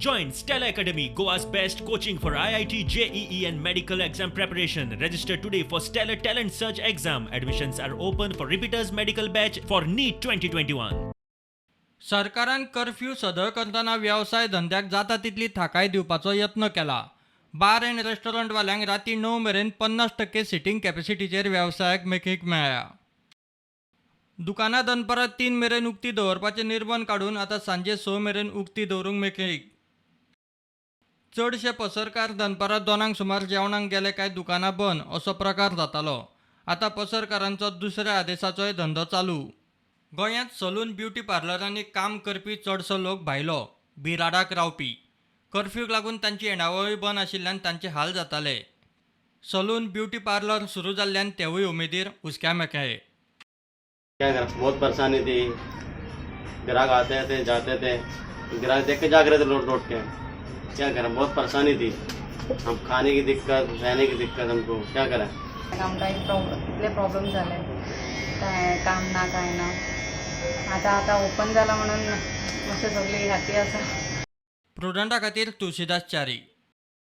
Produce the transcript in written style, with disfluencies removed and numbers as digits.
Join Stellar Academy, Goa's best coaching for IIT, JEE, and medical exam preparation. Register today for Stellar Talent Search exam. Admissions are open for repeaters medical batch for NEET 2021. सरकारान curfew सदळ करतना वेवसाय धंद्याक जाता तितली थाकाय दिवपाचो यत्न केला. बार अँड रेस्टॉरंटवाल्यांक राती 9 मेरेन 50% सिटींग कॅपॅसिटीचेर वेवसायाक मेकळीक मेळ्ळ्या. दुकानां दनपारां 3 मेरेन उक्ती दवरपाचे निर्बंध काडून आतां सांजे 6 मेरेन उक्ती दवरूंक मेकळीक. चडशे पसरकार दनपारां 2 सुमार जेवणाक गेले काय दुकानां बंद असो प्रकार जातालो. आतां पसरकारांचो दुसऱ्या आदेसाचोय धंदो चालू. गोंयांत सलून, ब्युटी पार्लरांनी काम करपी चडसो लोक भायलो, बिराडाक रावपी. कर्फ्यूक लागून तांची येणावळूय बंद आशिल्ल्यान तांचे हाल जाताले. सलून, ब्युटी पार्लर सुरू जाल्ल्यान तेवूय उमेदीर, हुस्क्या मेकळे. क्या करें, बहुत परेशानी थी. ग्राहक आते थे, जाते थे, ग्राहक देख के जाग रहे थे लौट लौट के. क्या करें, बहुत परेशानी थी. हम खाने की दिक्कत, रहने की दिक्कत, हमको क्या करें? आमकां एक प्रॉब्लम, कितले प्रॉब्लम जाले, काय काम ना, काय ना. आतां आतां ओपन जाला म्हणून मातशें सगळीं हॅपी आसा. प्रुडंटा खातीर तुळशीदास च्यारी.